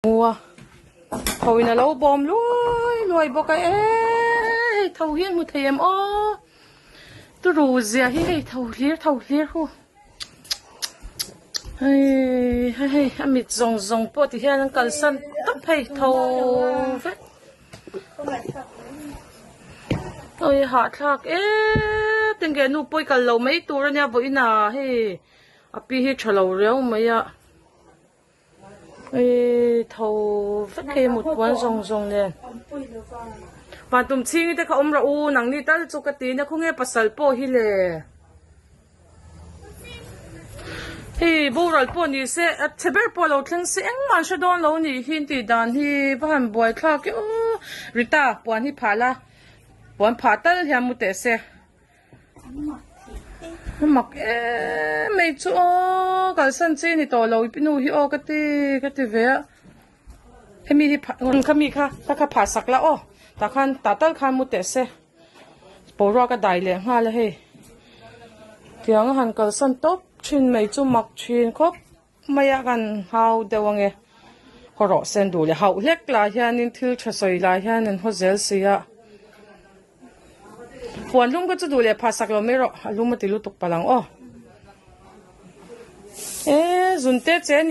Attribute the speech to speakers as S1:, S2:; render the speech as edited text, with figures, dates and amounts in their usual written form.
S1: Hmu a, tho in a lo bawm luai luai bawk a eee tho hi an hmu thei em aw turu zia hi hei tho hlir tho hlir hu hei hei hei a mit zawng zawng pawh ti hian an kalsan tawp hei tho vek awi hahthlak eee tinge nu pawi kal lo mai tur ania vawiin ah hei a pi hi tha lo riau mai a. Eii tho vek hei mut puan zawng zawng nen van tum chhing te kha awm rawh u nangni tal chu ka ti nia khawnge pasal pawh hi le hei boral pawh ni se a chhe ber pawh lo thleng se engmah an hre dawn lo nih hi tih dan hi va han buai thlak e aw Rita puan hi phah la puan phah tal hian mu teh se. Mak em mai chu aw kalsan chi ni tawh lo i nu hi aw ka ti ka ti ve a hemi hi phah khami kha ta kha phah sak la aw tah khan tah tal khan mu teh se boruak a dai leh nghal a hei tiang a han kalsan tawp thin mai chu mak thin khawp mai a kan hau deuh ange haw rawh sen duh leh hauh hlek lah hianin thil tha sawi lah hian an haw zel si a puan lum kha chu duh leh phah sak lo mai rawh a lum a ti lutuk palh ang aw e zun te che a ni.